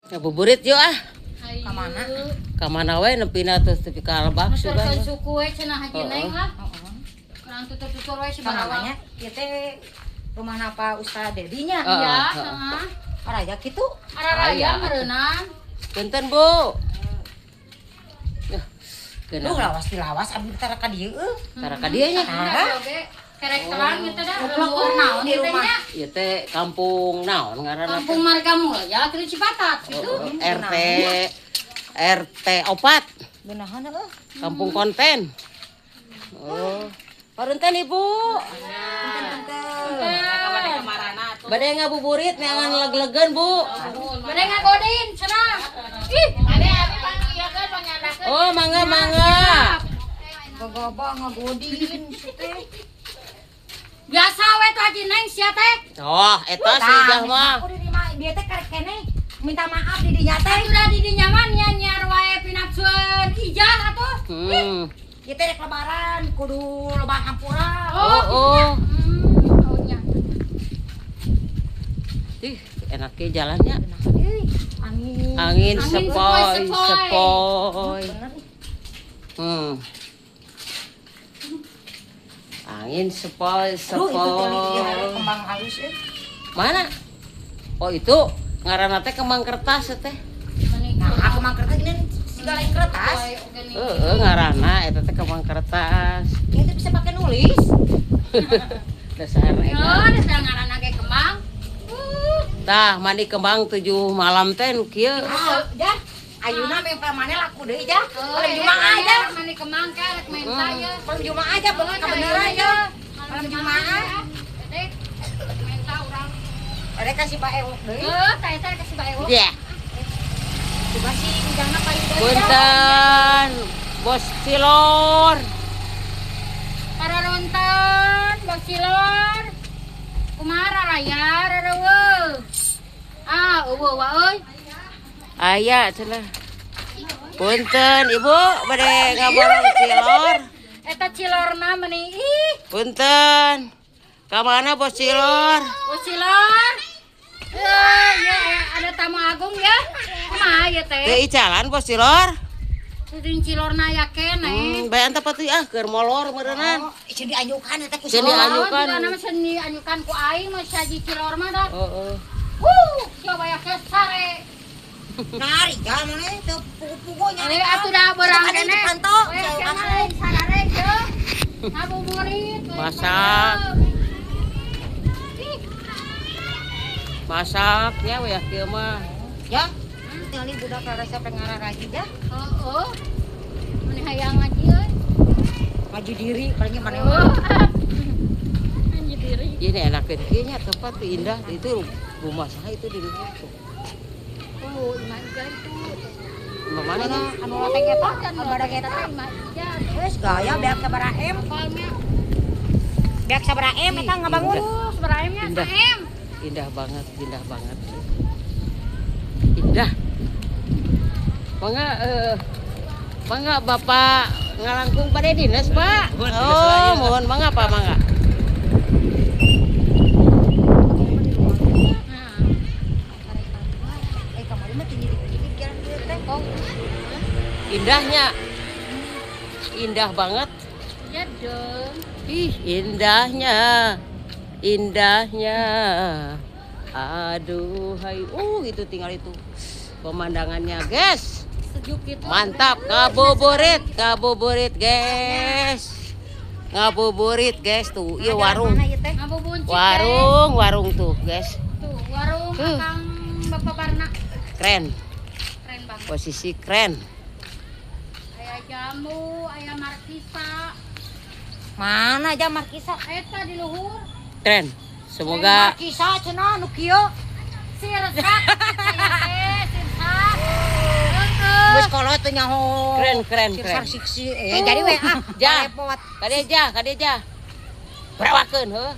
Ngabuburit yuk ah. Ka mana? Ka mana we nepina terus tepi ka Lebak Nuturkeun sugan. suku we cenah Haji Neng lah. Heeh. Kurang tutur-tutur we si Namanya Barawang. ieu teh rumahna Pak Ustad Dedi nya. Heeh, Iya, heeh. heeh. Araya kitu. Araraya Aya. meureunan. Punten, Bu. Duh, Duh, lawas dilawas abdi tara ka dieu euy. Tara ka dieu nya. Nah, oge kerek terang gitu dah. Lembur naon Di ieu teh rumah. nya? Ieu teh kampung naon ngaranna teh? Kampung Marga Mulya kitu Cipatat gitu. Oh, RT RT 4, Benahan euy. Kampung Konten. Oh. Punten Ibu. Punten-punten. Bade ngabuburit neangan leg-legeun, Bu. Bade ngagodin cenah. Ih, Oh, mangga mangga. Gagabah ngagodin si teh. Biasa we tuh Haji Neng sia teh. Oh, eta si Ijah mah. Aku di mah dia teh karek keneh minta maaf di dinya teh. Atuh da di dinya mah nya nyiar wae pinapsueun Ijah atuh. Ieu teh rek lebaran kudu loba hampura. Oh, oh. Oh nya. Ih, enaknya jalannya. Euy, angin. Angin Angin sepoi, sepoi, sepoi. Bener ih. Angin sepoi, Aduh, itu teh ieu sepoi. Kembang halus euy. Mana? Oh, itu ngaranna teh kembang kertas teh. Nah, kembang kertas ini siga lain kertas. Heeh, ngaranna eta teh kembang kertas. Ieu teh bisa pakai nulis. Dasar Yo, edan. dasar ngaranna ge kembang. Tah, mandi kembang 7 malam teh nu kieu. Ah, jah. Ayeuna meh mana laku deui jah. Oh, Malam Jumaah aja. Mandi kembang ke rek menta ye. Malam Jumaah aja kebenaran ya. Malam Jumaah. Dek, menta urang. Ada kasih Pak Ewok deui. Heuh, tah eta kasih Pak Ewok. Ya. Coba sih ujangna payu deui. Punten, Bos Cilor. Para ronton, Bos Cilor. Kumaha raraya rareueuh. Ah, eueuh wa euy. Aya cenah. Punten, Ibu, bade ngaborong cilor. Eta cilorna meuni ih. Punten. Ka mana Bos Cilor? Bos Cilor. Eh, ya, ada tamu agung ya. Kumaha ya Teu teh? icalan Bos Cilor. Tudin cilorna ya keneh. Bae antep atuh ah keur molor meureunnan. Oh, ceun dianjukan eta ku Ceun si dianjukan. Oh, juga nama seni anyukan ku aing mah saji cilor mah dah. Heeh. Wuh, coba ya ke sare. Nari ja mana teu pugu-pugu nya. Eh, atuh dah berang Ada keneh. di panto. We, cenah lain sarare ye. Ngabuburit. We, Masak. Ih, Masaknya we ya kieu mah. Ya. Tinggal budak rasa pengarah ja. Heeh. Meni hayang ngaji euy. Maju diri paling mana Oh. Ngaji diri. Ini enakeun kieu nya tempat tuh indah itu rumah saya itu di luhur tuh. Oh, Imah Ija itu. Rumah mana tuh? Anu loteng eta, Anu anu badag eta. Imah Ija. Geus gaya beak sabaraha M, Apalnya. beak sabaraha M eta ngabangun. Sabaraha M nya? Indah. M. Indah banget, indah banget. Indah. Mangga mangga Bapak ngalangkung pada dinas, Pak. Oh, mohon mangga Pak, mangga. Nah, Eh kamari mah tinggi dikit jalan ieu teh. oh. Indahnya. Indah banget. Ya dong. Ih, indahnya. Indahnya. Aduh, hai. Itu tinggal itu. Pemandangannya, guys. Sejuk gitu. Mantap, ngabuburit, ngabuburit, guys. Ngabuburit, guys tuh. Iya warung. Mana ieu teh? Ngabubuncit. Warung, warung tuh, guys. Tuh, warung Akang Bapak Barna. Keren, Keren banget. posisi keren. Aya jamu, aya markisa. Mana aja markisa? Eta di luhur. Keren. Semoga Markisa cenah nu kieu. Sirsak. Saya teh sirsak. Heeh. Geus kolot teu nyaho. Keren, keren, Sirsak keren. siksi. Eh jadi we ah. Ja. Repot. Kade aja, kade aja. Berawakeun heuh.